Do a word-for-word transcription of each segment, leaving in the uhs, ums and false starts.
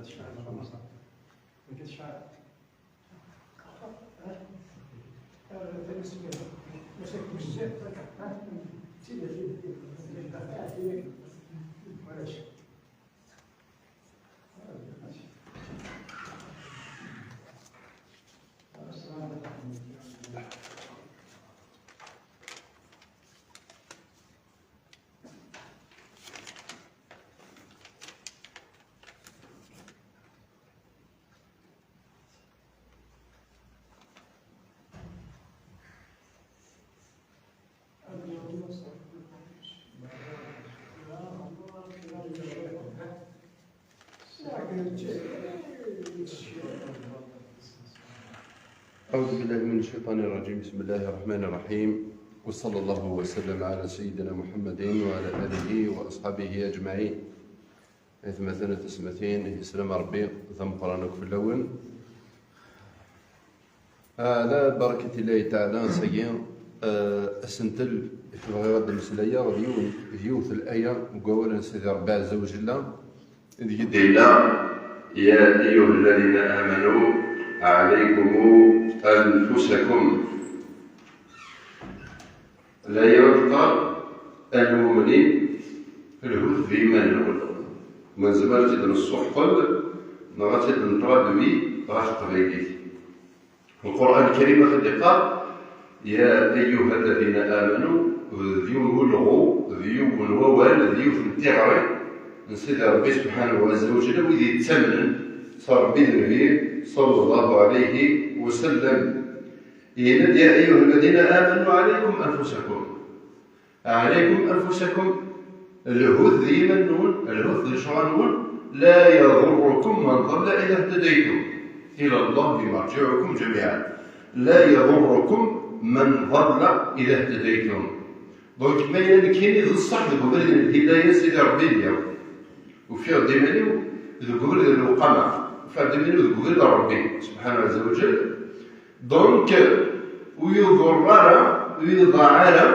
تشفع رمضان. ما كتشفع. ها؟ آه، بالنسبة لي. ماشي، ماشي، ها؟ ولاش. أعوذ بالله من الشيطان الرجيم. بسم الله الرحمن الرحيم. وصلى الله وسلم على سيدنا محمد وعلى آله وأصحابه أجمعين. Aytmaten, tasmatin, ihi, sslam n Ṛebbi d ameqqran akk fell-awen. Ɛla barakat Illahi taɛala, ass-agi, eh, asentel i bɣiɣ ad d-mmeslayeɣ d yiwen, d yiwet n laya deg wawal n Sidi Ṛebbi ɛezza wa jalla, deg d-yenna: يا أيها الذين آمنوا عليكم أنفسكم. Laya teqqar: a lmumnin, lhut d yiman-nwen. Ma nezmer ad tt-id-nessuḥqel neɣ ad tt-id-netraduwi ɣer teqbaylit. Lqur'an Lkarim ad d-iqqar: يا أيها الذين آمنوا, d yiwen n ulɣu, d yiwen n wawal, d yiwet n tiɣri n Sidi Ṛebbi subḥanahu wa ɛezza wa jalla, wid yettamnen s Ṛebbi d Nnbi ṣalla Llahu ɛalayhi wa sallam. Yenna-d: يا أيها الذين آمنوا عليكم أنفسكم. عليكم أنفسكم. Lhut d yiman-nwen, lhut d lecɣal-nwen. لا يضركم من ضل إذا اهتديتم. إلى الله مرجعكم جميعا. لا يضركم من ضل إذا اهتديتم. Donc, ma yella nekkini d ṣṣeḥ deg ubrid n lhidaya, Sidi Ṛebbi lliɣ. Ufiɣ-d iman-iw deg ubrid n lewqama, ufiɣ-d iman-iw deg ubrid n Ṛebbi subḥanahu ɛezza wa jall. Donc, ur yuḍer ara, ur iḍaɛ ara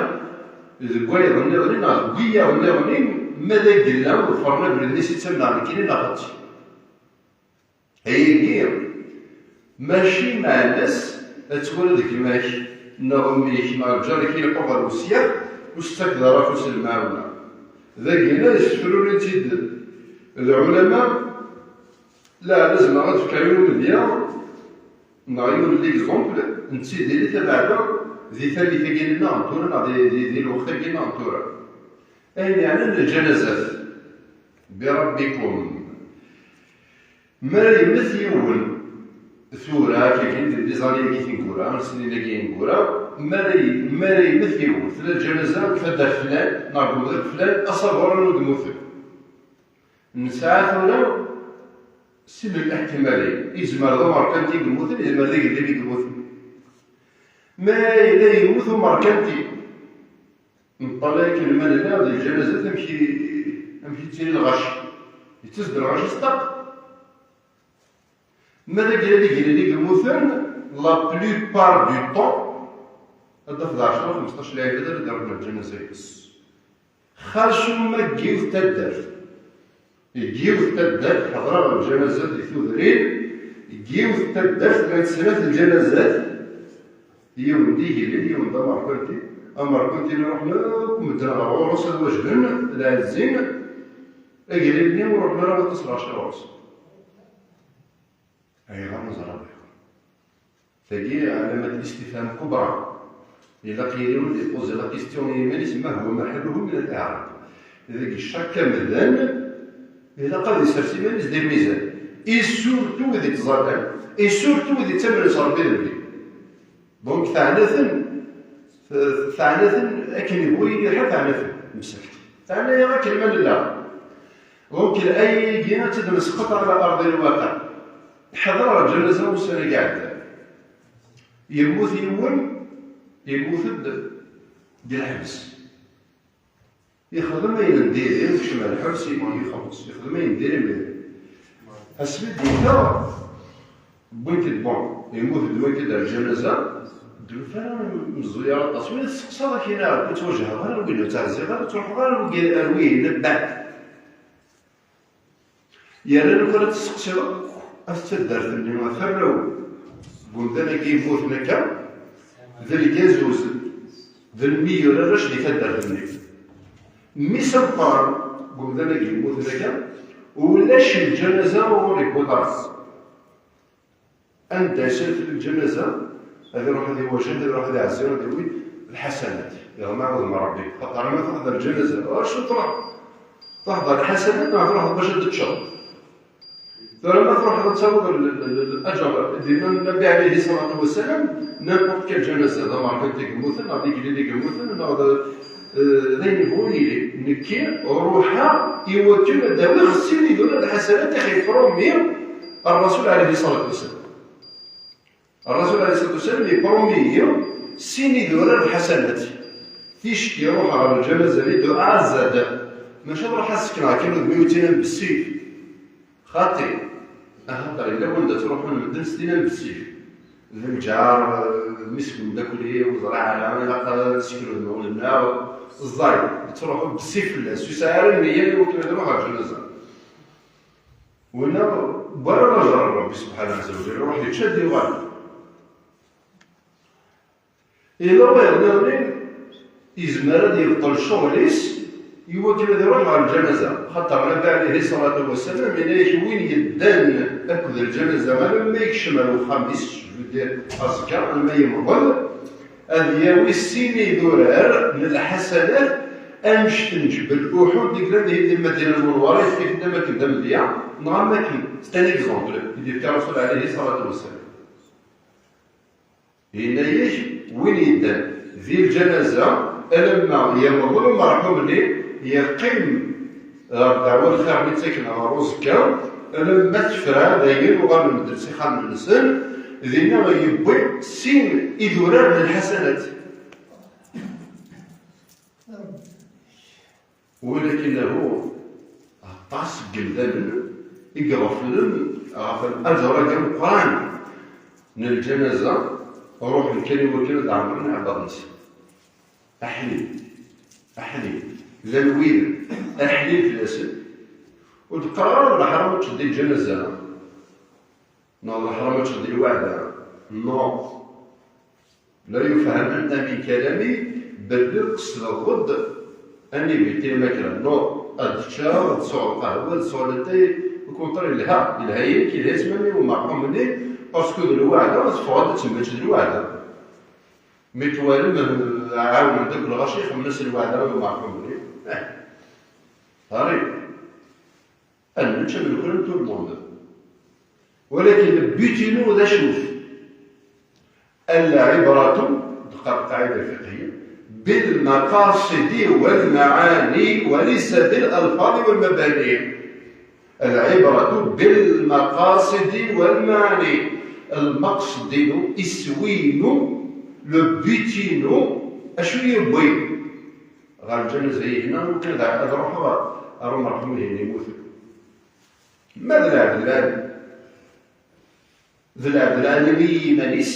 deg wayeḍ nniḍen neɣ deg wiyaḍ nniḍen, ma d agella ḍefren abrid-nni s ittamneɣ nekkini neɣ xaṭi. Ayagi mačči meɛna-s ad twaliḍ gma-k neɣ mmi-k neɣ lǧar-ik ileqqu ɣer usyax, ur s-tettakeḍ ara afus n lemɛawna. Dagi-nni ssefrurin-tt-id lɛulama. Leɛla, zemreɣ ad fkeɣ yiwen n ledya neɣ yiwen n l'exemple n ttidirit tabeɛda di tallit-agi-nneɣ n tura neɣ di, di, di lweqt-agi-nneɣ n tura. Ayen yeɛnan lǧanazat, بربكم. Mi ara yemmet yiwen, tura, akkagi, di les années-agi tineggura, snin-agi ineggura, mi ara y-, mi ara yemmet yiwen, tella lǧanaza deg taddart flan, neɣ deg umḍiq flan, asaber anwa i yemmuten. Nesɛa tura sin n leḥtimalin. Yezmer d amerkanti i yemmuten, yezmer d agellid i yemmuten. Ma yella yemmut umerkanti, neṭṭalay akken ma nella di lǧanazat, amek i, amek i yettili lɣaci? Yettas-d lɣaci s ṭṭaq? Ma d agellid, agellid i yemmuten, la plupart du temps, ad d-tafeḍ ɛecra, xemseṭṭac lɛibad ara d-iruḥen ɣer lǧanaza-ines. Xas uma deg yiwet taddart. Deg yiwet taddart, ḥeḍreɣ lǧanazat di tudrin, deg yiwet taddart llant snat lǧanazat, yiwen d igellid, yiwen d amerkanti. Amerkanti-nni ruḥen akk medden ɣer ɣur-s ad wajden, ad ɛezzin. Agellid-nni ur ruḥen ara waṭas lɣaci ɣur-s. Ayɣer? Neẓra bɣiɣ. Tagi ɛlamat istifham kubra. Ilaq yili wid ipozi la question i yiman-is: ما هو محله من الإعراب؟ Dagi, chaque amdan ilaq ad isers iman-is di lmizan. Et surtout wid ittẓallan. Et surtout wid ittamnen s Ṛebbi d Nnbi. Donc, teɛna-ten, teɛna-ten akken yebɣu yili lḥal, teɛna-ten. Msakt. Teɛna-yaɣ akken ma nella. Donc, ayagi ad tt-id-nesqeṭ ɛla arḍi lwaqiɛ. Ḥeḍreɣ lǧanaza ussan-agi iɛeddan. Yemmut yiwen, yemmut-d deg lḥebs. Yexdem ayen n diri, yekcem ar lḥebs, yexelleṣ. Yexdem ayen n diri, mbeɛd asmi d-yeffeɣ, wwin-t-id, bon, yemmut-d, wwin-t-id ar lǧanaza, d-, ur meẓẓuy ara aṭas. Win testeqsaḍ, akken ur ttwajhaɣ ara, win ur ttɛezziɣ ara, ur ttruḥuɣ ara ar wihin, ar wihin, beɛd. Yerna lukan ad testeqsiḍ akk at taddart-nni, at arraw n wemdan-agi yemmuten akka, d lgazuz, d lmiyur arrac di taddart-nni. Mmi-s ameqqran n wemdan-agi yemmuten akka, ulac lǧanaza ur iwwiḍ ara. Anda i s-reflen lǧanaza, ad iruḥ ad iwajjeh, ad iruḥ ad iɛezzi, ad iwi lḥasanat. Iɣma udem Ṛebbi. Xaṭer ma truḥ ɣer lǧanaza, acu truḥ? Truḥ ɣer lḥasanat, neɣ truḥ bac ad teččeḍ? Tura ma truḥeḍ ad tawiḍ l-, l-, l-, laǧer, dinna Nnbi ɛalayhi ṣṣalatu wassalam, n'importe quelle ǧanaza, d ameṛkanti i yemmuten, neɣ d igellil i yemmuten, neɣ d, eh, d ayen yebɣun yili. Nekki ruḥeɣ i wakken ad awiɣ sin idurar n lḥasanat i ɣ-iprumi Ṛṛasul ɛalayhi ṣṣalatu wassalam. Ṛṛasul ɛalayhi ṣṣalatu wassalam iprumi-yi sin idurar n lḥasanat. Ticki ruḥeɣ ɣer lǧanaza-nni, duɛa azad. Maca ad ruḥeɣ ad sekneɣ kan udem-iw ttinin bessif. Xaṭi. Axaṭer yella wanda ttruḥun medden s tinin bessif. D lǧar, d mmi-s n umeddakel-iw, ur ẓriɣ ara, ilaq ad nseknu udem-nneɣ. Ẓẓay, yettruḥu bessif fell-as, ur yesɛi ara nniya i wakken ad iruḥ ɣer lǧanaza. Winna, wara lajer n Ṛebbi subḥanahu ɛezza wa jall, iruḥ yečča ad yuɣal. Yella wayeḍ nniḍen yezmer ad yebṭel ccɣel-is i wakken ad iruḥ ɣer lǧanaza. Xaṭer Nnbi ɛalayhi ṣṣalatu wassalam, yenna-yak win yeddan akked lǧanaza alamma yekcem ar uxxam-is, je veux dire, aẓekka, alamma yemḍel, ad yawi sin idurar n lḥasanat, annect n Ǧebel Uḥud i yellan di, di Lmadina Lmunawwara, yefka-t-id am akken d amedya, neɣ am akken, c'est un exemple, i d-yefka Ṛṛasul ɛalayhi ṣṣalatu wassalam. Yenna-yak, win yeddan di lǧanaza, alamma yemḍel umerḥum-nni, yeqqim ɣer ddeɛwa lxir-nni ttaken ɣer uẓekka, alamma tefra, dayen uɣalen medden s ixxamen-nsen, dinna yewwi sin idurar n lḥasanat. Walakin ahu, aṭas n yemdanen i iɣeflen ɣef laǧer-agi ameqqran n lǧanaza, ruḥen kan i wakken ad ɛemmren iɛebbaḍ-nsen. Aḥlil, aḥlil, llan wid aḥlil fell-asen. Ur d-qqareɣ ara d leḥram ad teddi lǧanaza, neɣ d leḥram ad teddi lweɛda. Non. La yufham anna min kalami belli qesdeɣ-d ad nibiti lmakla. Non, ad ččeɣ, ad sɛuɣ lqahwa, ad sɛuɣ latay, au contraire, yelha, yelha-yak, yelha-yas même i umerḥum-nni, parce que d lweɛda, teffeɣ-d ad temmečč d lweɛda. Mi twalem, eh, ɛawnen-d akk lɣaci, xemmen-as lweɛda i umerḥum-nni. Eh, ɣrib. Ad nečč, ad nekren, tout le monde. Walakin le but-inu d acu-t? العبرة, d-qqar lqaɛida lfiqhiya, بالمقاصد والمعاني وليس بالألفاظ والمباني. العبرة بالمقاصد والمعاني. Lmeqsed-inu, iswi-inu, le but-inu, acu i yi-yewwin ɣer lǧanaza-ihin, akken ad, ad ruḥeɣ ɣer umerḥum-ihin yemmuten. Ma d lɛebd lɛali, d lɛebd lɛali i yiman-is,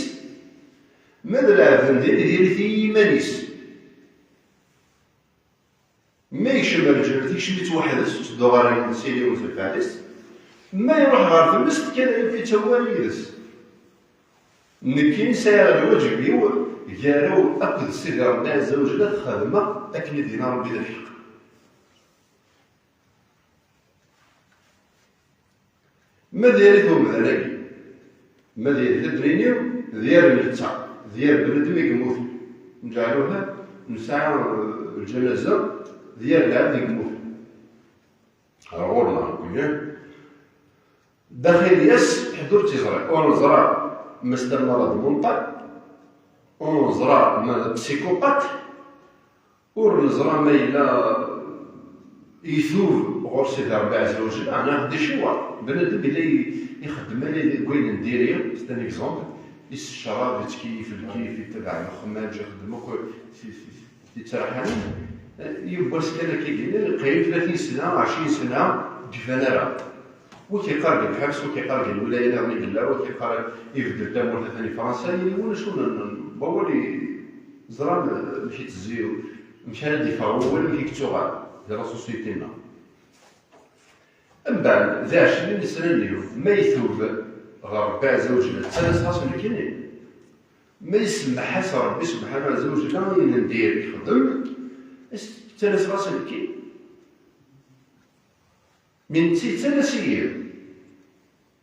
ma d lɛebd n diri diri-t i yiman-is. Ma yekcem ar lǧennet, yekcem-itt weḥd-s, ur tedduɣ ara yid-s, yili ur tenfeɛ-is. Ma iruḥ ɣer tmest, kan ayagi yettawi ara yid-s. Nekkini sɛiɣ lwaǧeb-iw gar-aw akked Sidi Ṛebbi Ɛezza wa Jell, ad t-xedmeɣ akken i d-yenna Ṛebbi d lḥeqq. Ma d yir-it umdan-agi, ma d yir-it ad d-nini, d yir netta, d yir bnadem i yemmuten. Nǧeɛluha, nesɛa, eh, lǧanaza, d yir lɛebd i yemmuten. Ɣer ɣur-neɣ nekkni, daxil yas, ḥedd ur tt-iẓri. Ur neẓra ma s-tamara d munṭal, ur neẓra ma d psychopathe, ur neẓra ma yella itub ɣur Sidi Ṛebbi Ɛezza wa Jell, neɣ d-iciwa. Bnadem yella i-, ixeddem ala deg wayen n diri, c'est un exemple, is ccrab, ittkeyyif lkif, ittabaɛ lexmaǧ, ixeddem akk ti-, ti-, ti-, tittaraḥanin. Yiwwas kan akka i yella, yeqqim tlatin sna, ɛecrin sna, ur d-iban ara. Wi k-iqqar deg lḥebs, wi k-iqqar deg lwilaya niḍen i yella, wi k-iqqar ibeddel tamurt atan i Fransa, yili wulac win n, n, n wawal i-, ẓran, eh, amek i tezzi, amek ara d-iffeɣ wawal, amek i yettuɣal di la société-nneɣ. Mbeɛd, di ɛecrin sna-nni, ma itub ɣer Ṛebbi Ɛezza wa Jella, ttalaseɣ-as nekkini. Ma isemmeḥ-as Ṛebbi Subḥanahu Ɛezza wa Jella ayen n diri yexdem, ttalaseɣ-as nekkini. Mi netta yettalas-iyi,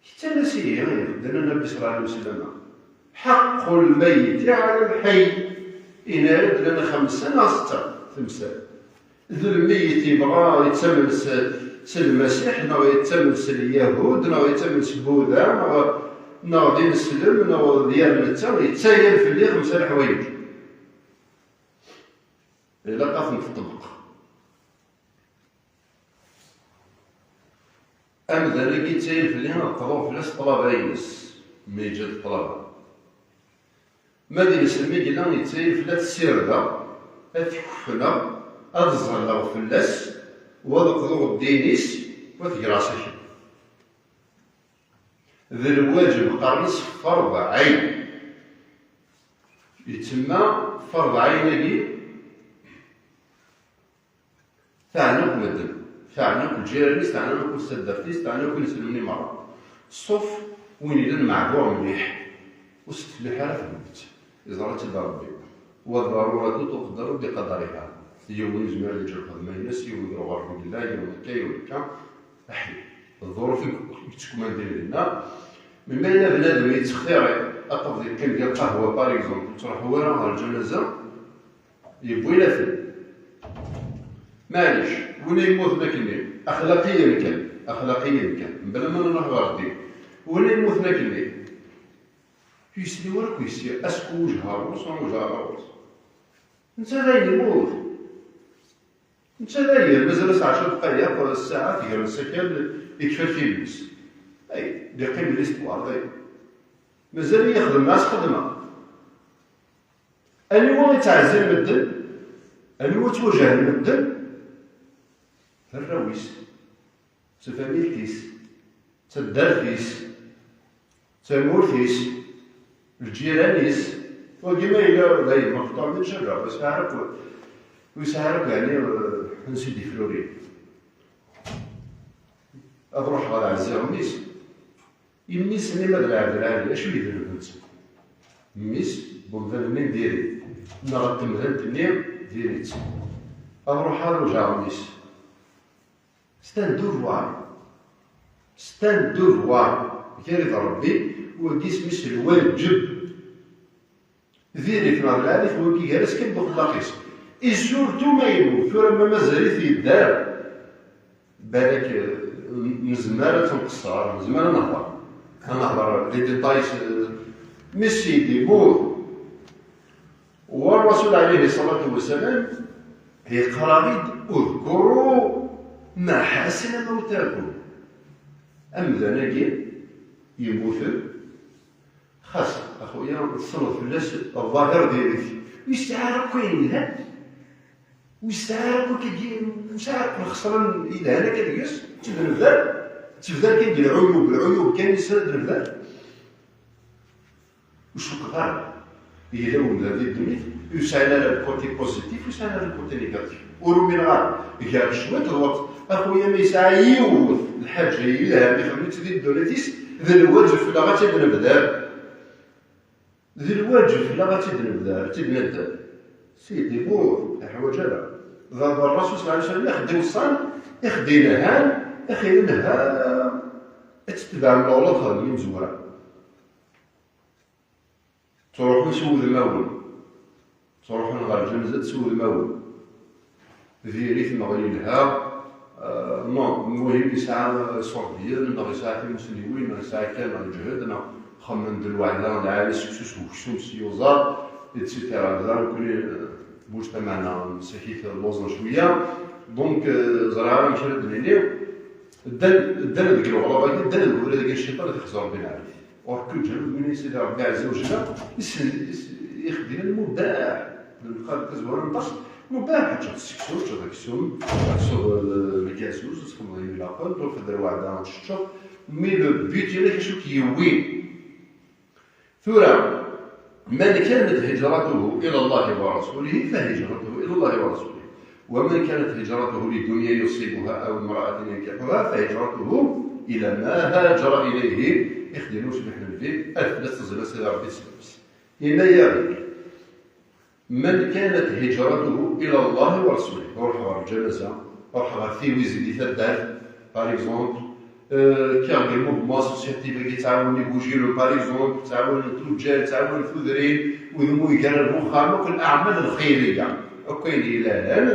yettalas-iyi, d-nnan Nnbi ṣella Llahu ɛalayhi wa sallam: حق الميت على الحي. Yenna-d llan xemsa neɣ setta temsal. D lmeyyet yebɣa yettamen s, s Lmasiḥ, neɣ yettamen s Lyahud, neɣ yettamen s Buda, neɣ, neɣ d ineslem, neɣ d yir netta, yettayer fell-i xemsa leḥwayeǧ. Ilaq ad tent-tṭebbeq. Amdan-agi yettayer fell-i ad qḍuɣ fell-as ṭṭlaba-ines, mi yeǧǧa-d ṭṭlaba. Ma d ineslem i yella yettayer fell-as ad t-ssirdeɣ, ad t-kefneɣ, ad ẓẓalleɣ fell-as, u ad qḍuɣ ddin-is, u ad t-greɣ s akal. D lwaǧeb, qqaren-as ferḍ ɛin. Yettsemma ferḍ ɛin-agi, teɛna akk medden, teɛna akk lǧiran-is, teɛna akk taddart-is, teɛna akk ineslem-nni merra. Ṣṣuf win yellan meɛdur mliḥ, ur s-tefliḥ ara tmemt, yeẓra-tt-id Ṛebbi. والضرورة تقدر بقدرها. Yiwen yezmer ad yeǧǧ lxedma-ines, yiwen deg lɣerba yella, yiwen akka, yiwen akka. Aḥi, ḍḍuruf i yettkemmandin dinna. Mi ma yella bnadem yettextiri, ad tafeḍ yeqqim di lqahwa, par exemple, ur yettruḥu ara ɣer lǧanaza, yewwi laten. Maɛlic, win yemmuten akkenni, axlaqiyan kan, axlaqiyan kan, mebla ma nruḥ ɣer ddin. Win yemmuten akkenni, ur yesli wara akk yesya, asku wejha ɣur-s, wejha ɣur-s. Netta dayen yemmut. Netta dayen, mazal-as ɛecra dqayeq, ssaɛa, tegren s akal, yekfa lfilm-is. Ay, d-iqqim di l'histoire, dayen. Mazal-iyi xedmeɣ, as xedmeɣ. Aniwa i ttɛezzin medden? Aniwa ttwajahen medden? Arraw-is, d tafamilt-is, d taddart-is, d tamurt-is, lǧiran-is. Wagi ma yella d ayen meqṭuɛ d ncerra, ur yesɛi ara akk, ur yesɛi ara akk, yeɛni, eh, ansi d-ifluri. Ad ruḥeɣ ad ɛezziɣ mmi-s. I mmi-s-nni ma d lɛebd lɛali, acu yedleb netta? Mmi-s n umdan-nni n diri, neɣ n temdant-nni n diri-tt. Ad ruḥeɣ ad ujaɣ mmi-s. C'est un devoir. C'est un devoir. Gar-i d Ṛebbi, wagi isem-is lwaǧeb. Diri-t neɣ d lɛali-t, wagi gar-as kan d uxellaq-is. Et surtout ma yemmut, tura ma mazal-it yedder. Balak, eh, nezmer ad tenqeṣṣer, nezmer ad nehḍer. Ad nehḍer des détails, eh, mi s-yemmut. Wa Ṛṛasul ɛalayhi ṣṣalatu wassalam yeqqar-aɣ-id: اذكروا محاسن موتاكم. Amdan-agi yemmuten, xas, a xuya, tessneḍ fell-as ḍḍaher diri-t. Ur yesɛi ara akk ayen yelhan. Ur yesɛi ara akk akkagi, ur yesɛi ara akk lxeṣran yelhan akka deg-s. D tebdar, d tebdar kan di lɛuyub, lɛuyub kan yesɛa d tebdar. Ur cukkeɣ ara yella umdan di ddunit ur yesɛi ara le côté positif, ur yesɛi ara le côté négatif. Ur umineɣ ara. Gar cwiṭ d waṭ, a xuya, ma yesɛa yiwet lḥaǧa yelhan ixdem-itt di ddunit-is, d lwaǧeb fell-aɣ ad tt-id-nebder. D lwaǧeb fell-aɣ ad tt-id-nebder, ad tt-id-nedder. Sidi, ur iḥwaǧ ara. D, d Ṛṛasul ṣella Llahu ɛalayhi wa sallam i ɣ-d-iweṣṣan, i ɣ-d-inhan, i ɣ-inha ad tetbeɛem leɣlaḍ xedmen imezwura. Ttruḥun s wudmawen. Ttruḥun ɣer lǧenza s wudmawen. Diri-t neɣ yelha, eh, non, lmuhim yesɛa iṣurdiyen, neɣ yesɛa timusniwin, neɣ yesɛa kan, neɣ lǧehd, neɣ xemmen-d lweɛda lɛali, seksu s weksum s yuẓaḍ, et cetera. Da nekkni, eh, mujtamaɛna msakit lluẓen cwiya. Donc, eh, ẓriɣ ara amek ara d-nini. Ddan, ddan deg leɣrab-agi, ddan deg ubrid-agi n cciṭan, ad ixẓer Ṛebbi lɛali. Or que ǧǧan win i Sidi Ṛebbi ɛezza wa jalla, issen, is-, ixeddim mubaḥ. Nqal tazwara n ṭas, mubaḥ, ad teččeḍ seksu, ad teččeḍ aksum, ad tesweḍ, eh, lgazuz, ad txedmeḍ ayen ilaqen, tufiḍ lweɛda ad teččeḍ, mais le but yella acu k-yewwin. Tura, من كانت هجرته إلى الله ورسوله فهجرته إلى الله ورسوله. ومن كانت هجرته لدنيا يصيبها أو امرأة ينكحها فهجرته إلى ما هاجر إليه. Ixdin usbiḥ n lbi, alef la teẓla sida Rebbi tselbes. Yenna-yaɣ-d, من كانت هجرته إلى الله ورسوله. Ruḥ ɣer lǧanaza, ruḥ ɣer tiwizi di taddart, par exemple, euh, kkiɣ deg le mouvement associatif-agi, ttɛawanen igujilen, par exemple, ttɛawanen tuǧǧal, ttɛawanen tudrin, udem uygar n uxxam, akk leɛmal lxayriya, akk ayen yellan,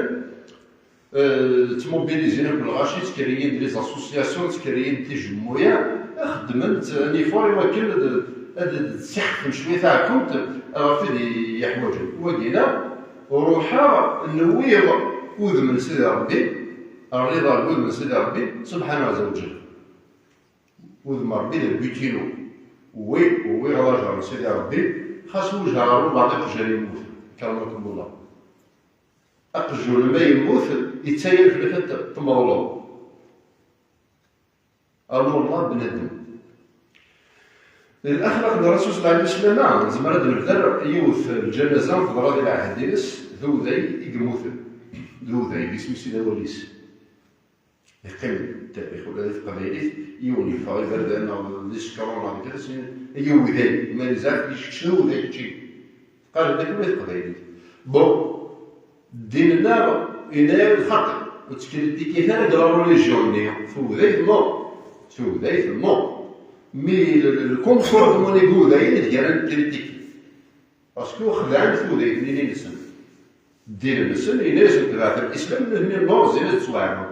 euh, ttmobilizin akk lɣaci, ttkriyin les associations, ttkriyin tijemmuya, xeddment un effort i wakken ad, ad, ad ssixfen cwiya taɛkumt ɣef wid yeḥwaǧen. Wagina, ruḥeɣ, nwiɣ udem n Sidi Rebbi, rriḍa n wudem n Sidi Rebbi, subḥanahu ɛezza wa ǧell. Udem n Rebbi d lbut-inu. Wi, wi ɣer lajer n Sidi Rebbi, xas wejheɣ ɣer walbeɛḍ iqjan yemmuten, kerramakumullah. Aqjun ma yemmut, yettayer fell-ak ad t-tmeḍleḍ. Amur Allah bnadem. Di laxlaq n Rasul sallallahu alayhi wa sallam, nezmer ad nebder yiwet n lǧanaza teḍra di lɛehd-ines, d uday i yemmuten. D uday, d isem-is i d awal-is. Yeqqim ttarix ula di teqbaylit, yiwen yeffeɣ iberdan neɣ d isekṛen neɣ d kra sin, ay uday, ma yezɛef kečč d uday kečči. Teqqar-d akk ula di teqbaylit. Bon, ddin-nneɣ yenna-yaɣ-d xaṭi, ur ttkritikit ara deg la religion-nni, tudayt non, tudayt non. Mi le, le, le comportement n igudayen i d-ggaran kritik. Parce que xedɛen tudayt-nni-nsen. Ddin-nsen, yenna-yasen tebɛet lislam, nutni non, zzin ad ttwaɛnu.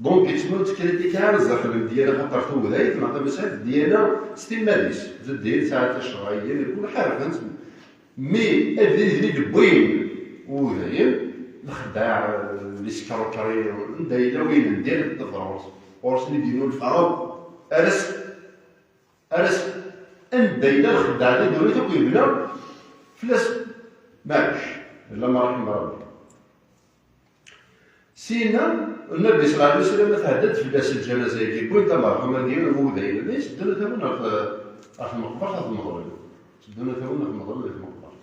Donc, yettmut kritika ar zdaxel n ddyana, xaṭer tudayt neɣ tamesɛit d ddyana s timmad-is. D ddin tesɛa ticrayin, kul ḥerfent. Mi abrid-nni d-wwin wudayen, lexdeɛ, les escroqueries, anda yella win n ddyana teḍfer ɣur-s. Ɣur-sen i d-yennulfa akk. Ar ass Ar ass anda yella lxedɛa di ddunit akk yebna fell-as, maɛlic, illa ma raḥim Rebbi. Syenna, Nnbi ṣella Llahu ɛalayhi wa sallam, tɛedda-d fell-as lǧanaza-agi, wwin-d amerḥum-agi, wudayen-nni, seddun ad t-awin ɣer t-, ɣer tmeqbert ad t-meḍlen. Seddun ad t-awin ad t-meḍlen di tmeqbert.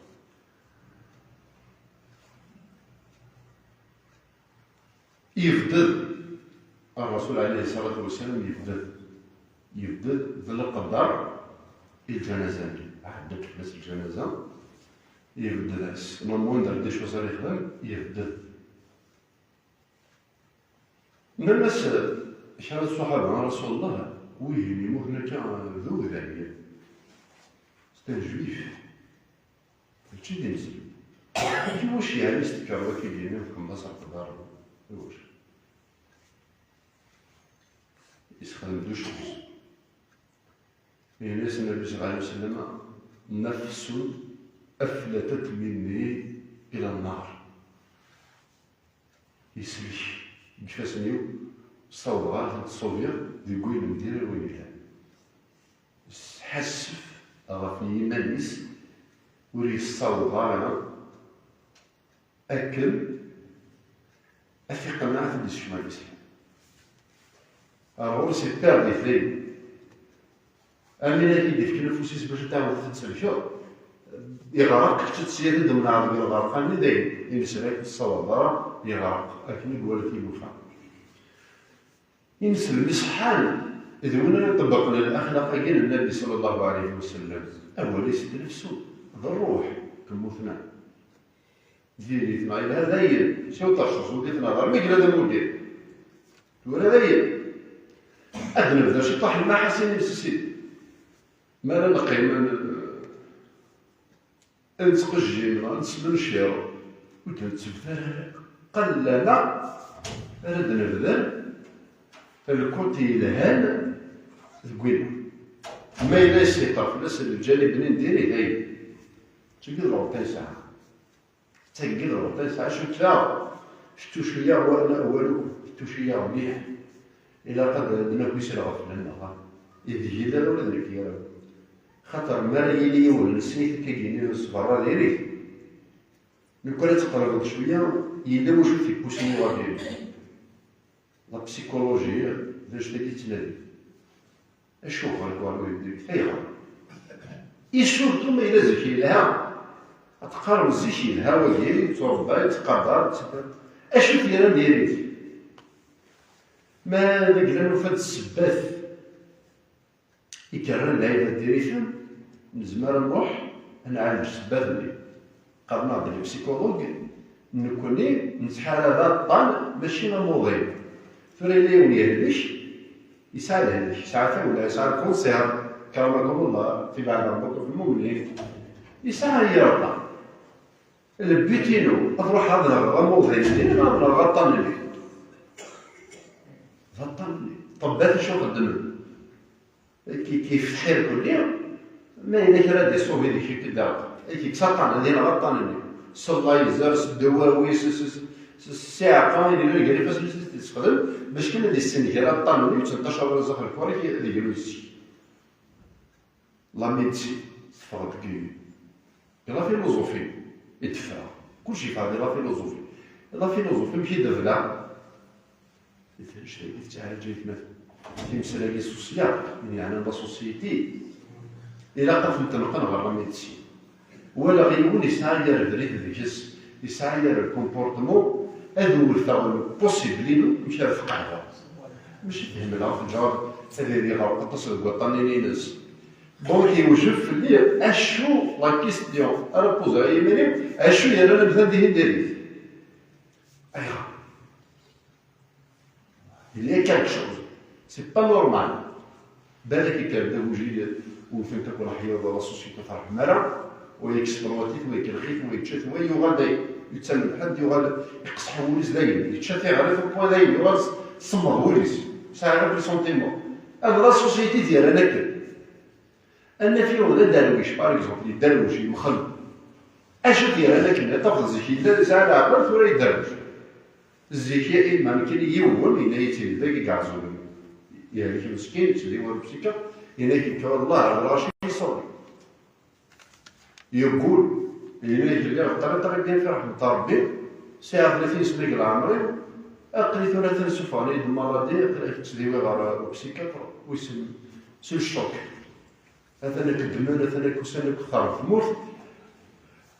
Yebded. Ṛṛasul ɛalayhi ṣṣalatu wa ssalam yebded. Yebded d leqder i lǧanaza-nni. Ɛedda-d fell-as lǧanaza, yebded-as. Normalement d acu ara yexdem, yebded. Nnan-as kra n ṣṣuḥaba, a Rasul Llah, wihin yemmuten akka d uday, c'est un juif. Mačči d ineslem. Iwacu yeɛni s tkerḍa akka yellan txedmeḍ-as aqedder? Iwacu? Yessexdem-d ucekkus. Yenna-yas Nnbi ṣella Llahu ɛalayhi wa sallam: نفس أفلتت مني إلى النار. Yeslek deg ifassen-iw, ssawḍeɣ ad tent-ṣṣubiɣ deg wayen n diri ar wayen yelhan. Yesḥassef ɣef yiman-is, ur yessaweḍ ara akken ad t-iqenneɛ ad t-id-yessekcem ɣer Lislam. Ar ɣur-s ipperdi dayen. Amin ad k-id-ifken afus-is bac ad tɛawdeḍ ad t-id-tsellkeḍ, iɣreq, kečč ad tesliḍ i d-temneɛ deg lɣerqa-nni, dayen, ineslek ur t-tessawaḍeḍ ara, yeɣreq, akken i iwala tilufa. Ineslem iṣeḥḥan d win ara iṭebbqen laxlaq-agi n Nnbi ṣella Llahu ɛalayhi wa sallam. Awal-is d nnefsu, d ṛṛuḥ, temmut-nna. Diri-t neɣ yelha dayen, siwa terceḍ ur d-ineḍer, mi yella d amuddir. Tura dayen, ad nebder ciṭuḥ lmaḥasin imsissin. Mi ara neqqim, ad nettqejjim, ad nesmencir, ur d-nettebder ara. Qallama ara d-nebder lkuṭ yelhan deg winna. Ma yella yessiṭer fell-as lǧanib-nni n diri, dayen. Tagi d lɣelṭa yesɛa. Tagi d lɣelṭa yesɛa, acu-tt-a? Tettucci-yaɣ wa-, walu, tettucci-yaɣ mliḥ. Ilaq ad, ad naki s lɣefla-nneɣ, ha? Ideg yella ula d nekk yara. Xaṭer mi ara yili yiwen nessen-it akka yili s berra diri-t. Lukan ad tqerrbeḍ cwiya, yella wacu t-ippusin i ɣer diri. La psychologie, d anect-agi i ttnadi. Acuɣer i ɣer ur yeddi? Ayɣer? I surtout ma yella zik yelha. Ad teqqarem zik yelha wagi, yettṛebba, yettqadar, et cetera. Acu t-yerran diri-t? Ma d agla nufa-d ssebbat i yerran lɛibad diri-ten, nezmer ad nruḥ ad nɛalǧ ssebbat-nni. Qqaren-aɣ-d les psychologues, nekkni nettḥarab aṭṭan, mačči amuḍin. Tura yella yiwen yehlek, yesɛa lehlek, yesɛa tawla, yesɛa lkunṣir, كرمكم الله, تبعنا ربكم في المؤمنين. Yesɛa yir aṭṭan. Le but-inu, ad ruḥeɣ ad nɣeɣ amuḍin-nni, neɣ ad nɣeɣ aṭṭan-nni. D aṭṭan-nni. Ṭṭebbat acu xeddmen? Ki-, kif tḥir kulli, ma yella kra ad iṣubi deg-k i d-aɣ. Ki-, kkes aṭṭan, ad yenɣ aṭṭan-nni. S layzer, s ddwawi, s, s, s, s ssiɛqa, i yellan gar ifassen-is i t-yessexdem, bac kan ad issenger aṭṭan-nni, ur ttentac ara zdaxel lkuṛ-ik, ad iger uyes-ik. La médecine teffeɣ-d deg, deg la philosophie i d-teffeɣ. Kullec yeffeɣ di la philosophie. La philosophie, amek i d-tebda? Di tannect-agi tettɛaǧ aytmaten. Timsal-agi social, yeɛnan la société, ilaq ad tent-tenqel ɣer la médecine. Walaɣ yiwen yesɛa yir abrid deg-s, yesɛa yir comportement, ad wteɣ le possible-inu, amek ara tqeɛdeɣ. Mačči fehmeɣ, teǧǧaɣ ad iriɣ aṭas deg waṭṭanen-ines. Donc, yewjeb fell-i acu la question ara poser i yiman-iw, acu yerran amdan dihin diri-t? Ayɣer? Il y a quelque chose. C'est pas normal. Balak yekker-d agujil, wten-t akk leḥyuḍ, la société ur terḥem ara, wa yekkes tṛuwatit, wa yekker lxif, wa yečča-t, wa yuɣal dayen. Yettamen ḥedd, yuɣal iqseḥ wul-is dayen. Yečča tiɣrit, au point dayen, yuɣal s-, semmeḍ wul-is. Sɛiɣ akk les sentiments. Ad la société d-yerran akken. Ad naf yiwen d aderwic, par exemple, yedderwec, yemxel. Acu t-yerran akken? Ad tafeḍ zik yella yesɛa leɛqel, tura yedderwec. Zik ya iman kan yiwen, yenna-yi-tt-id dagi iɛeẓẓugen. Yehlek meskin, yettdiwa lpsika, yenna-k nekk, Allah, lɣaci iṣelli. Yeggul, yenna-k lliɣ ṭṭriṭ, ṭṭriṭ kan fi ṛeḥmet Ṛebbi, sɛiɣ tlatin sna deg leɛmer-iw, aql-i tura atan ssufɣen-iyi-d maladi, aql-i ttdiwiɣ ɣer upsikyatre, wissen, s le choc. Atan ak ddmen, atan ak usan ak xerb tmurt.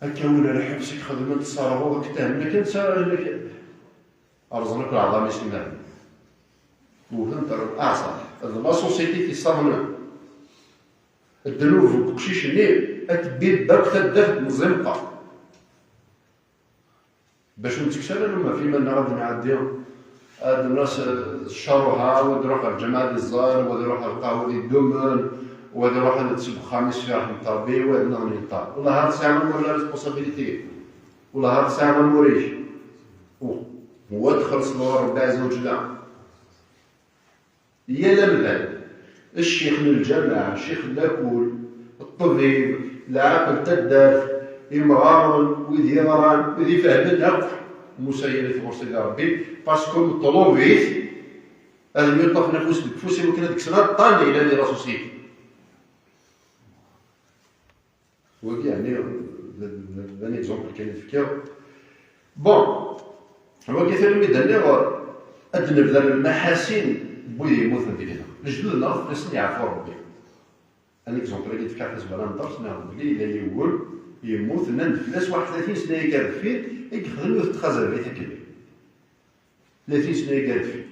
Akka win ar lḥebs i ixedmen tserɣuḍ ak tehmen akken sara akken. Rẓen akk leɛḍam-is iman. Wten-t ar aɛṣar. D la société tissaḍnen. Ddnub n uqcic-nni ad tbibba akk taddart n ẓimqa. Bac ur nettekkes ara luma f iman-nneɣ ad nɛeddi, ad nas ccaruha, wa ad iruḥ ɣer lǧameɛ ad iẓẓal, wa ad iruḥ ɣer lqahwa ad iddumen, wa ad iruḥ ad seg uxxam-is fi ṛeḥmet Ṛebbi, wa ad nniḍen yeṭṭar. Wellah ar tesɛiḍ amur la responsabilité. Wellah ar tesɛiḍ amur-ik. U, wa ad txellṣeḍ ɣer Ṛebbi Ɛezza wa Ǧella. Yal amdan, ccix n lǧameɛ, ccix n lakul, ṭṭbib, lɛaqel n taddart, imɣaren, wid yeɣran, wid ifehmen akk, Musa yerra-t ɣur Sidi Ṛebbi, parce que meṭlub-it ad myeṭṭafen afus deg ufus i wakken ad kksen aṭṭan yellan di la société. Wagi, yeɛni, d, d, d, d un exemple kan i d-fkiɣ. Bon, wagi, tanemmi d-nniɣ, ad d-nebder lmaḥasin n wid yemmuten deg-neɣ. Lejdud-nneɣ, fell-asen yeɛfu Ṛebbi. Un exemple-agi d-fkiɣ tazwara n dders, nniɣ belli yella yiwen yemmut, nnan-d fell-as waḥed tlatin sna akka deffir, i yexdem yiwet n txazabit akken. Tlatin sna akka deffir.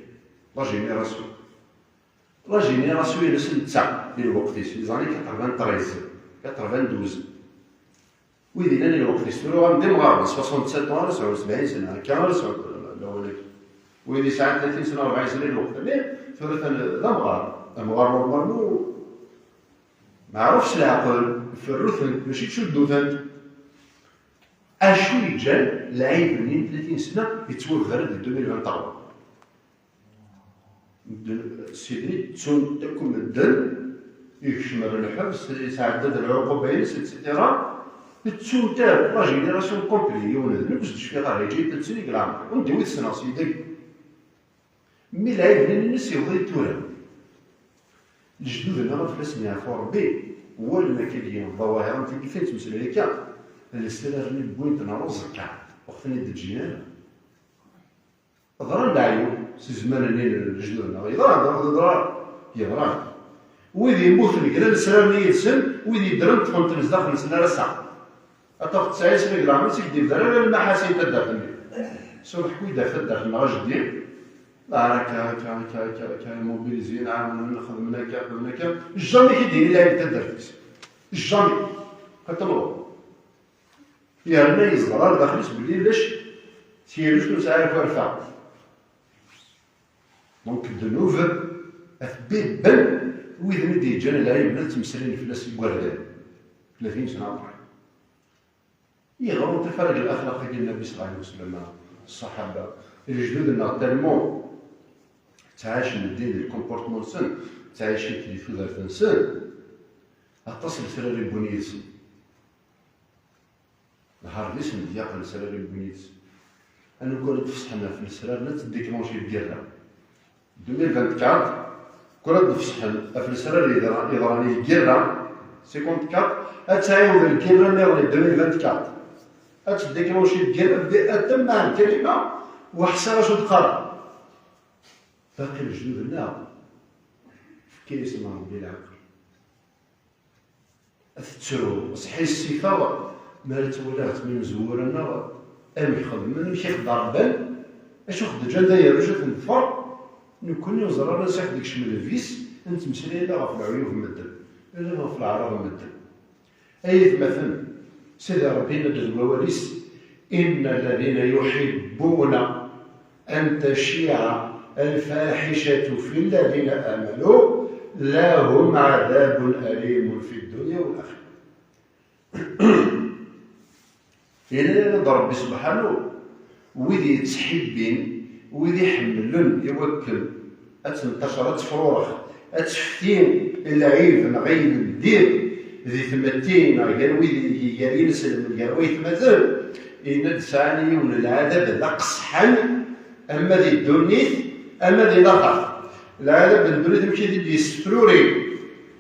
La génération. La génération-ines netta, di lweqt-is, les années quatre-vingt-treize, quatre-vingt-douze. Wid yellan di lweqt-is, tura uɣalen d imɣaren, soixante-sept ans, ara sɛun sebɛin sena, akka ara sɛun lawan-agi. Wid yesɛan tlatin sena, rebɛin sena di lweqt-nni, tura atan d amɣar. Amɣar normalement, meɛruf s leɛqel, ferru-tent, mačči ttcuddu-tent. Acu yeǧǧan lɛib-nni n tlatin sena yettwabder-d di deux mille vingt-trois? Medden, sidi, ttun-t akk medden, ikecmen lḥebs, yesɛedda-d lɛuquba-ines, et cetera. Ttun-t akk, la génération complète, yiwen d nekk ur s-d-cfiɣ ara, yeǧǧa-yi-d tlatin sena deg leɛmer. Anda i wi tessneɣ sidi? Mi lɛib-nni-ines yewweḍ-iyi-d tura. Lejdud-nneɣ ad fell-asen yeɛfu Ṛebbi, wwalen akka deg ḍawahir am tigi kan nettmeslay akka, lesrar-nni wwin-ten ɣer uẓekka, ur ɣ-ten-id-ǧǧin ara. Ḍran leɛyub si zzman-nni n lejdud-nneɣ, yeḍra, yeḍra, yeḍra, yeḍra. Wid yemmuten, gran lesrar-nni yid-sen, wid yeddren ṭṭfen-ten zdaxel-nsen ar ass-a. Ad tafeḍ tesɛa isem deg leɛmer-is i k-d-ibder ala lmaḥasin n taddart-nni. Subeḥ wid ar taddart-nneɣ ajeddi, la, akka, akka, akka, akka, akka, mobilisés, nɛawen, xedmen akka, xedmen akka. Jamais i d-yini lɛib taddart-is. Jamais. Xaṭer yerna yeẓra ar daxel-is belli ulac, s yirrus ur nesɛi ara ikerfa. Donc, ddnub ad bibben widen i d-yeǧǧan lɛib la ttmeslayen fell-as igerdan. Tlatin sna après. Iɣer ur taf ara deg laxlaq-agi n Nnbi sallallahu alayhi wa sallam, ṣṣaḥaba, lejdud-nneɣ tellement ttɛicen ddin di lkumportman-nsen, ttɛicen di tudert-nsen, aṭas n lesrar i wwin yid-sen. Lhardis n ddyaqa n lesrar i wwin yid-sen. Anwa ara d-fesḥen ɣef lesrar la teddiklanci lgirra? Deux mille vingt-quatre, kul ad d-fesḥen ɣef lesrar yeḍran, yeḍran i lgirra, cinquante-quatre, ad tɛiwed lgirra nniḍen i deux mille vingt-quatre. Ad teddiklanci lgirra, bi atemma n kalima, weḥṣiɣ acu d-qqareɣ. Baqi lejdud-nneɣ, fka-yasen Rebbi leɛqel. Ad tettru, sḥissifeɣ mi ara ttwaliɣ tmenzewwura-nneɣ amek xedmen, amek i xeddṛebban, acu xedǧan d ayerruj ad ten-ḍfer, nekkni ur ẓer ara s ixed ikcem lbis, ad nettmeslay ala ɣef leɛyub n medden, ala ɣef leɛraḍ n medden. Ay atmaten, Sidi Ṛebbi yenna-d deg wawal-is, إن الذين يحبون أن تشيع الفاحشة في الذين آمنوا لهم عذاب أليم في الدنيا والآخرة. Yenna-d Ṛebbi subḥanu, wid yettḥibbin, wid iḥemmlen i wakken ad tenṭacer, ad tefrurex, ad tefti lɛib neɣ ayen n ddiq di tmetti neɣ gar wid, gar yineslem, gar waytmaten, yenna-d sɛan yiwen n lɛadab d aqesḥan, ama di ddunit, ama di laxert. Lɛadab n ddunit, amek i t-id-yessefruri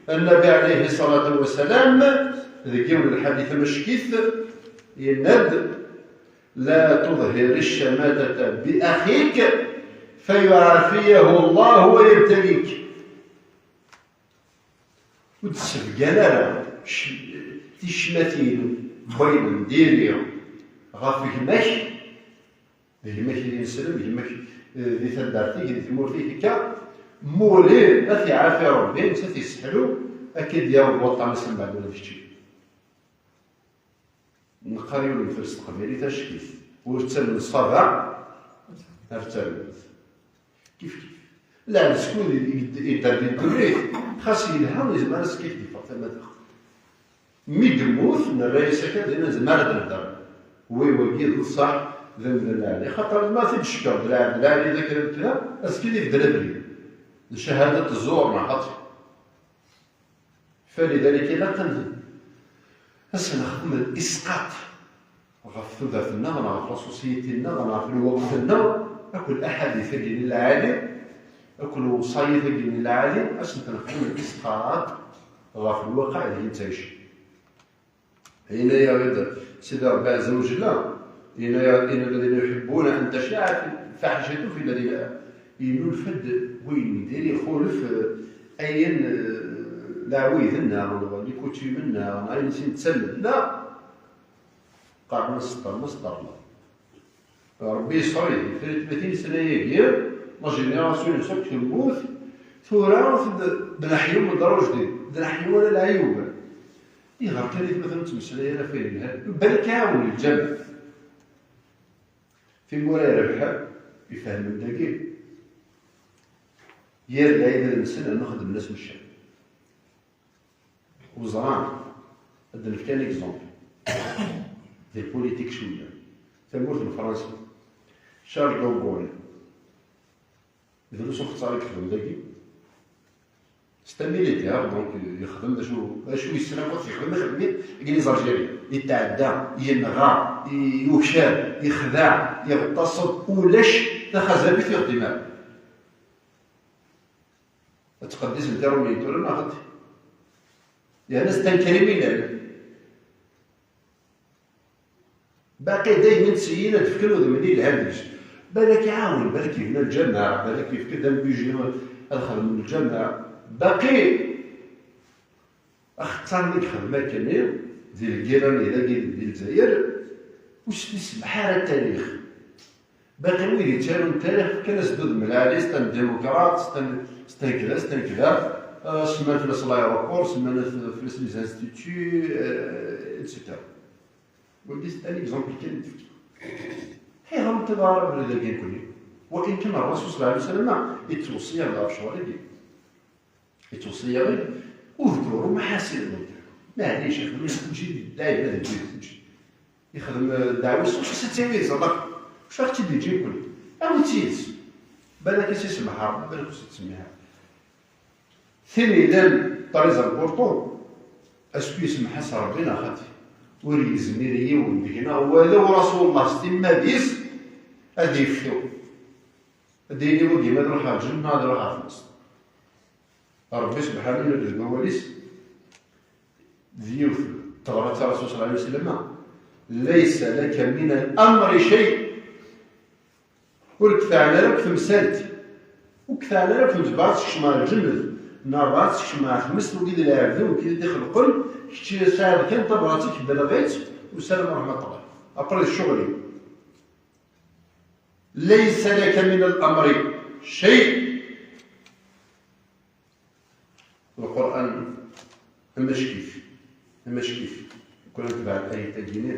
Nnabi ɛalayhi ṣṣalatu wassalam, deg yiwen n lḥadit amackit, yenna-d, لا تظهر الشماتة بأخيك فيعافيه الله ويبتليك. Ur d-ssebgan ara c-, ticmatin n wayen n diri ɣef gma-k, d gma-k i d ineslem, d gma-k, eh, di taddart-ik, di tmurt-ik, akka, muli ad t-iɛafi Ṛebbi, netta ad t-isseḥlu, akka i d-yaweḍ waṭṭan-is mbeɛd ula d kečči. Neqqar yiwen n lemtel s teqbaylit ackit, ur ttamen ṣṣaba ar ttamen. Kif kif. Lɛebd skud yedder di ddunit, xas yelha, yezmer ad s-kif yeffeɣ tama daxel. Mi yemmut, nerra-yas akka, dinna nezmer ad nehder. Wi wagi d ṣṣeḥ, d amdan lɛali. Xaṭer ma t-id-cekker d lɛebd lɛali d akra d kra, azekka ad ibeddel abrid. D ccahadat zzur neɣ xaṭi. Falidalik ilaq ad, ad s-nexdem isqaṭ ɣef tudert-nneɣ, neɣ ɣef la société-nneɣ, neɣ ɣef lweqt-nneɣ, akked aḥadit-agi n lɛali, akked lewṣayat-agi n lɛali, ad sen-nexdem isqaṭ ɣef lwaqiɛ deg i nettɛic. Yenna-yaɣ-d Sidi Ṛebbi ɛezza wa jella, yenna-yaɣ: إن الذين يحبون أن تشيع الفاحشة في الذين آمنوا. Yennulfa-d wayen n diri ixulef, eh, ayen, eh, leɛwayed-nneɣ, neɣ likutim-nneɣ, neɣ ayen sin ttamen-nneɣ, qqaren-as sṭerma, sṭerma. Ṛebbi yesseɣli, tlatin sna-agi, la génération-ines akk temmut, tura d, d leḥyum n Dṛa Ujdid, d leḥyum ala leɛyub. Iɣer kan i tmaten ur ttmeslay ara ɣef wayen yelhan, balak iɛawen lǧameɛ. Timura irebḥen, ifehmen dagi. Yir lɛibad-nsen, rnu xedmen-asen ccan. Uẓran, ad d-nefk un exemple. Di politique cwiya. Tamurt n Fransa. Charles de Gaulle. Drus uxeṣṣar i yexdem dagi. C'est un militaire, donc yexdem d acu, d acu yessen akk ad t-yexdem, ixdem-it deg les Algériens. Yetɛedda, yenɣa, i-, yuker, yexdeɛ, yeɣtaṣeb, ulac taxazabit ur yexdim ara. Ad tqeddisent iṛumyen tura neɣ xaṭi? Yerna c'est un criminel. Baqi daymen syin ad fken udem-nni yelhan deg-s. Balak iɛawen, balak yebna lǧameɛ, balak yefka-d un budget ad xedmen lǧameɛ. Baqi axeṭṭar mi yexdem akkenni, di lgirra-nni dagi di Lezzayer, ur s-t-isemmeḥ ara tarix. Baqi wid yettarun tarix, fkan-as-d udem lɛali, c'est un démocrate, c'est un, c'est un kda, c'est un kda. Euh, semman fell-as l'aéroport, semman fell-as les instituts, euh, et cetera. Wagi c'est un exemple kan i d-fkiɣ. Ayɣer ur teḍra ara dagi nekkni? Wa in kan Ṛṛasul sallallahu alayhi wa sallam yettweṣṣi-aɣ-d ɣef ccɣel-agi. Yettweṣṣi-yaɣ-d: اذكروا محاسن الموتى. Maɛlic, ixdem-it kulci, dɛiba deg wid kulci. Ixdem, eh, ddeɛwa-s, ur s-ittawi di ṣṣadaqa. Ur aɣ-tt-id-yeǧǧi nekkni. Awi-tt yid-s. Balak ad s-isemmeḥ Ṛebbi, balak ur s-ittsemmiḥ ara. Tin yellan très important, est-ce que isemmeḥ-as Ṛebbi neɣ xaṭi? Ur yezmir yiwen deg-neɣ, wala Rasulullah s timmad-is, ad yeftu. Ad d-yini wagi ma ad iruḥ ɣer lǧenna, ad iruḥ ɣer tmest. Ṛebbi subḥanahu yenna-d deg wawal-is, d yiwet n teɣra d Rasul sallallahu alayhi wa sallam: ليس لك من الأمر شيء. Ur k-teɛni ara akk temsalt, ur k-teɛni ara akk temsalt, bɣa ad tekcem ɣer lǧennet, neɣ bɣa ad tekcem ɣer tmest, wigi d lɛebd, wigi d ixelqen, kečč tesɛiḍ kan tabrat-ik, belleɣ-itt, u salam ṛeḥma ṭṭlaq. Après d ccɣel-im. ليس لك من الأمر شيء. Lqur'an amackif, amackif. Kul netbeɛ ayat-agi-nni,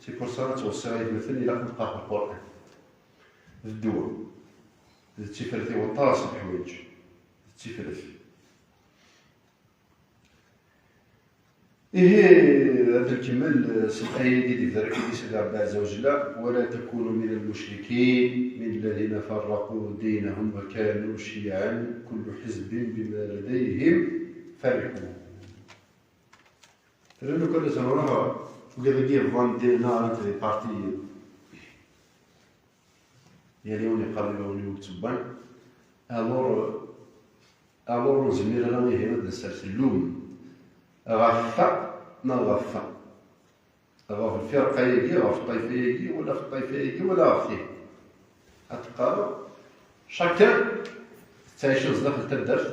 c'est pour ça ad ttweṣṣiɣ aytmaten, ilaq ad neqqar ɣef Lqur'an. D ddwa. D tifrat i waṭas n leḥwayeǧ. D tifrat. Ihi, ad nkemmel s laya-agi d-ibder akk-id Sidi Ṛebbi ɛezza wa jella: ولا تكونوا من المشركين من الذين فرقوا دينهم وكانوا شيعا كل حزب بما لديهم فرحون. Rnu kan ad nruḥ, wigad-agi yebḍan ddin-nneɣ, rant di parti. Yal yiwen yeqqar d ibawen-iw i yettebban. Alors, alors ur nezmir ara ihi ad d-nsers llum ɣef ta neɣ ɣef ta. Ɣef lfirqa-agi, ɣef ṭṭayfa-agi, wala ɣef ṭṭayfa-agi, wala ɣef tihin. Ad teqqareḍ, chacun tettɛiceḍ sdaxel taddart,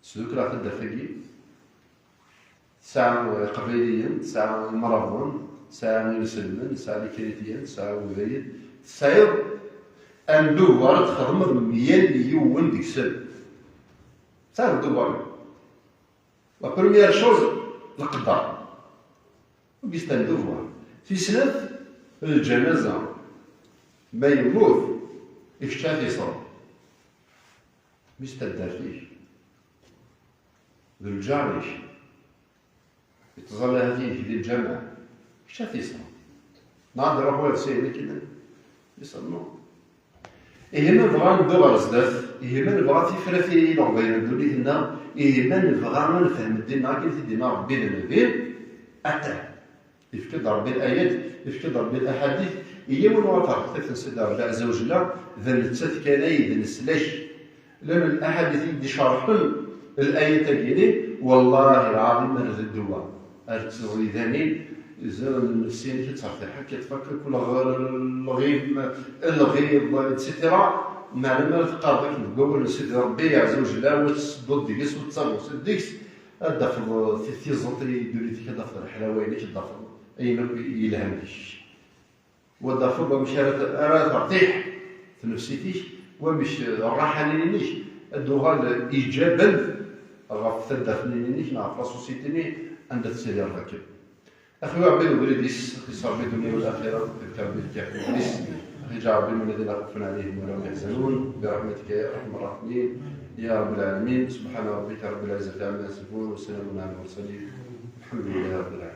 tesdukkel ɣef taddart-agi, tesɛa Iqbayliyen, tesɛa Imraben, tesɛa Inselmen, tesɛa Likrityen, tesɛa Udayen, tesɛiḍ un devoir ad txedmeḍ m yal yiwen deg-sen. Tesɛiḍ devoir. La première chose, leqder. Wagi c'est un devoir. Tis snat, lǧanaza. Ma yemmut, i kečč ad t-iṣer. Mi s taddart-ik, d lǧar-ik, yettẓalla hat-inek di lǧameɛ, kečč ad t-iṣer. Neɣ ad iruḥ wayeḍ s ayen akken iṣer, non. Ihi ma nebɣa ad neddu ɣer zdat, ihi ma nebɣa tifrat i leɣbayel n ddunit-nneɣ, ihi ma nebɣa ad nefhem ddin-nneɣ akken i t-id-yenna Ṛebbi d Nnbi, atah. Yefka-d Ṛebbi l-ayat, yefka-d Ṛebbi l-aḥadit, i yiwen ur ɣ-terfed tafat n Sidi Ṛebbi ɛezza wa jella, d nettat kan ay d leslak. Llan l-aḥadit i d-icerḥen l-ayat-agi-nni, wallahi lɛaḍim ar d ddwa, ar d tiẓidanin, zan nnefsiya-nnek ad tertiḥ, ad k-iṭṭef akk lɣ-, lɣim, lɣiḍ, et cetera. Meɛna mi ara teqqareḍ akken deg wawal n Sidi Ṛebbi ɛezza wa jella, wa tettsedduḍ deg-s, wa tettabuṣiḍ deg-s, ad d-tafeḍ ti-, tiẓeṭ i ddunit-ik, ad d-tafeḍ leḥlawa-inek, ad d-tafeḍ ayen akk yelhan deg-k. Wa d-tafeḍ amek ara t-, ara tertiḥ tnefsit-ik, wamek rraḥa-nni-inek ad d-tuɣal iǧaben ɣef taddart-nni-inek neɣ ɣef la société-nni anda tettidireḍ akken. Axi Ṛebbi d ubrid-is, axi s Ṛebbi dunya u laxira, axi d Ṛebbi d kafir-is, axi ǧaɛ Ṛebbi من الذين خوف عليهم ولا هم يحزنون برحمتك يا أرحم الراحمين يا رب العالمين. سبحان ربك رب العزة عما يصفون وسلام على المرسلين والحمد لله رب العالمين.